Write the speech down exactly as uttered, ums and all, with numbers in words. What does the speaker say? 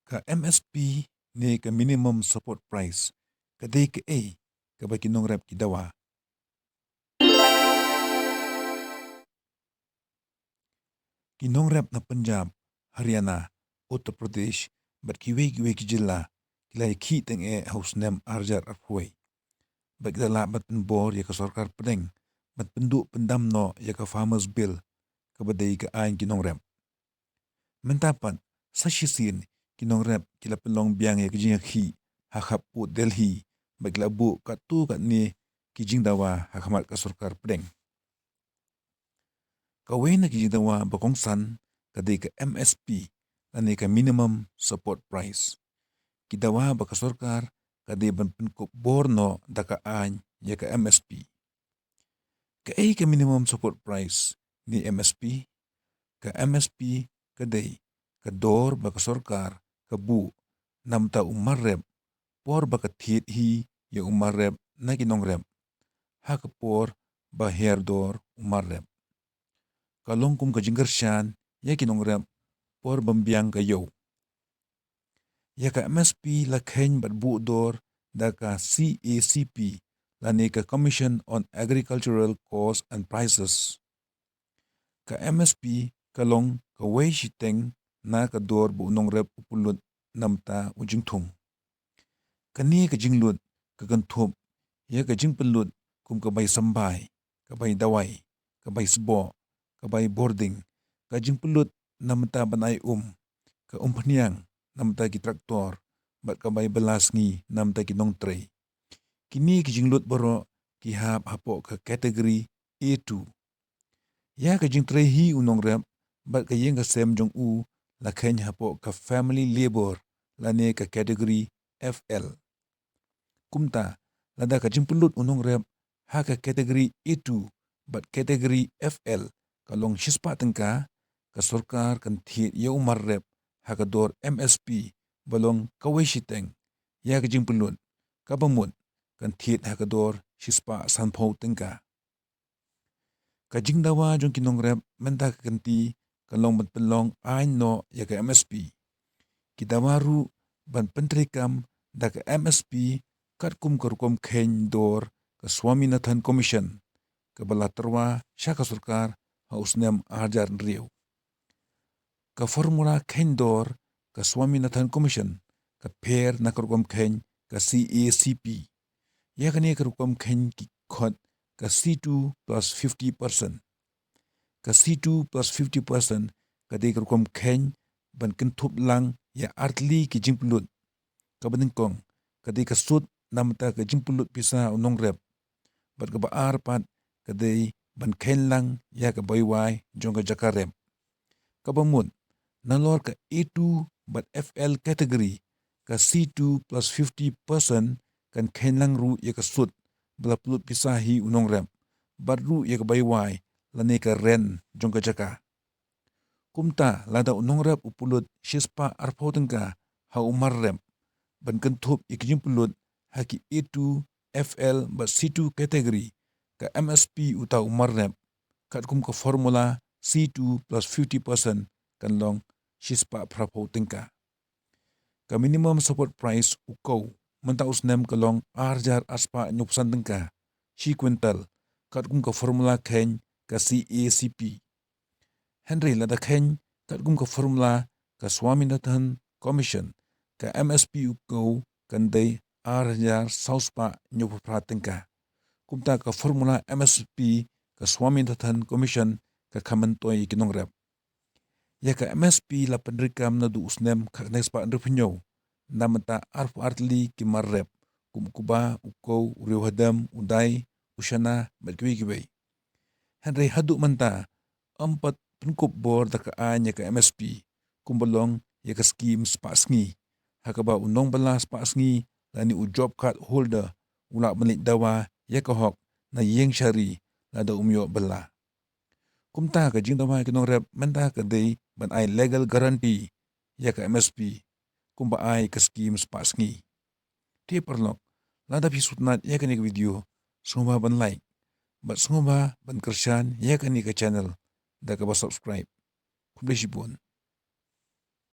Ka M S P ne ka minimum support price ka dei kaei kaba ki nongrep ki dawa? Ki nongrep na Punjab, Haryana, Uttar Pradesh bad kiwei kiwei ki jylla ki la ïakhih tyngeh ha u snem ar hajar arphew wei. Bad ki la lah ban pynbor ïa ka sorkar pdeng ban pynduh pyndam noh ïa ka Farmers Bill kaba dei ka aiñ ki nongrep. Mynta pat sa shisien ki nongrep ki la pynlong biang ïa ka jingïakhih ha khappud Delhi bad ki la buh katto katne ki jingdawa ha khmat ka sorkar pdeng. Kawei na ki jingdawa ba kongsan ka dei ka M S P lane ka minimum support price. Ki dawa ba ka sorkar ka dei ban pynkup bor noh da ka aiñ ïa ka M S P. Kaei ka minimum support price ne M S P? Ka M S P ka dei ka dor ba ka sorkar ka buh namta u mar rep por ba ka thied hi ïa u mar rep na ki nongrep ha ka por ba hiar dor u mar rep. Ka long kum ka jingkyrshan ïa ki nongrep por ban biang ka ïew. Ïa ka M S P la kheiñ bad buh dor da ka C A C P lane ka Commission on Agricultural Costs and Prices. Ka M S P ka long kawei shiteng na ka dor ba u nongrep u pynlut namta u jingthung. Kane ka jinglut ka kynthup ïa ka jingpynlut kum ka bai symbai, ka bai dawai, ka bai sboh, ka bai bording, ka jingpynlut namta ban ai um, ka umphniang namta ki traktor bad ka bai bylla sngi namta ki nongtrei. Kine ki jinglut baroh ki hap hapoh ka category A two. Ïa ka jingtrei hi u nongrep bad ka ïing ka sem jong u la kheiñ hapoh ka family labour lane ka category F L. Kumta lada ka jingpynlut u nongrep ha ka category A two bad category F L ka long shispah tyngka, ka sorkar kan thied ïa u mar rep ha ka dor M S P ba long kawei shiteng ïa ka jingpynlut, kaba mut kan thied ha ka dor shispah sanphew tyngka. Ka jingdawa jong ki nongrep mynta ka kynti ka long ban pynlong aiñ noh ïa ka M S P. Ki dawa ruh ban pyntreikam da ka M S P katkum ka rukom kheiñ dor ka Swaminathan Commission kaba la tyrwa sha ka sorkar ha u snem ar hajar hynriew. Ka formula kheiñ dor ka Swaminathan Commission ka pher na ka rukom kheiñ ka C A C P. Ïa kane ka rukom kheiñ ki khot ka C two plus fifty percent. Ka C two plus fifty percent ka dei ka rukom kheiñ ban kynthup lang ïa artylli ki jingpynlut. Kaba nyngkong ka dei ka sut namta ka jingpynlut pisa u nongrep. Bad kaba ar pat ka dei ban kheiñ lang ïa ka bai wai jong ka jaka rep. Kaba mut, nalor ka A two bad F L category, ka C two plus fifty percent kan kheiñ lang ruh ïa ka sut ba la pynlut pisa hi u nongrep, bad ruh ïa ka bai wai lane ka rent jong ka jaka. Kumta lada u nongrep u pynlut shispah arphew tyngka ha u mar rep, ban kynthup ïa ka jingpynlut ha ki A two, F L bad C two category, ka M S P uta u mar rep katkum ka formula C two plus fifty percent kan long shispah phraphew tyngka. Ka minimum support price u kew mynta u snem ka long ar hajar arspah hynñiewphew san tyngka shi kwintal katkum ka formula kheiñ ka C A C P. Hynrei lada kheiñ katkum ka formula ka Swaminathan Commission, ka M S P u kew kan dei ar hajar sawspah hynñiewphew phra tyngka. Kumta ka formula M S P ka Swaminathan Commission ka kham myntoi ïa ki nongrep. Ïa ka M S P la pyntreikam naduh u snem khatkhyndai spah hynriewphew hynñiew namta arphew artylli ki mar rep, kum u kba, u kew, u riewhadem, u dai, u shana bad kiwei kiwei. Hynrei haduh mynta ym pat pynkup bor da ka aiñ ïa ka M S P kumba long ïa ka skim spah sngi, ha kaba u nongbylla spah sngi lane u job card holder u lah ban leit dawa ïa ka hok na ïing shari lada um ïoh bylla. Kumta ka jingdawa ki nongrep mynta ka dei ban ai legal guarantee ïa ka M S P kumba ai ka skim spah sngi. Te paralok, lada phi sngewtynnat ïa kane ka video, sngewbha ban like bad sngewbha ban kyrshan ïa kane ka channel da kaba subscribe. Khublei shibun.